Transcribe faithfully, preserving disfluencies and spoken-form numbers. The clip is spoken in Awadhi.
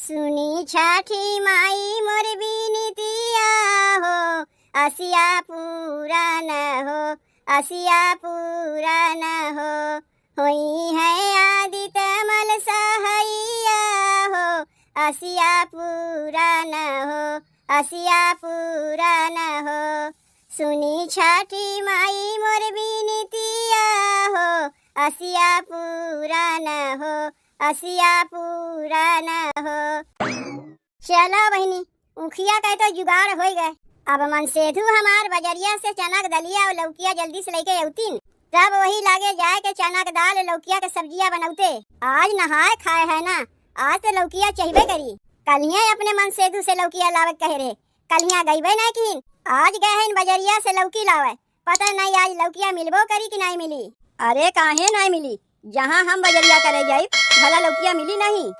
सुनी छठी माई मोर बिनतिया हो, असिया पूरा न हो, असिया पूरा न हो। होई है आदित मल सहैया हो, असिया पूरा न हो, असिया पूरा न हो। सुनी छठी माई मोर बिनतिया हो, असिया पूरा न हो, असिया पूरा न हो। चलो बहिनी, उखिया के तो जुगाड़ होइ गए। अब मनसेधु हमार बजरिया से चनक दलिया अउर लौकिया जल्दी से लइके अउतीन, तब वही लागे जाए के चनक दाल लौकिया के सब्जिया बनौते। आज नहाए खाए है ना, आज तो लौकिया चहिबे करी। कलिया अपने मनसेधु से लौकिया लावे के कहे रहे, कलिया गइबे ना कीन। आज गए हैं बजरिया से लौकी लावे, पता नहीं आज लौकिया मिलबो करी कि नहीं मिली। अरे काहे नहीं मिली, जहाँ हम बजरिया करे जाइब, भला लौकिया मिली नहीं?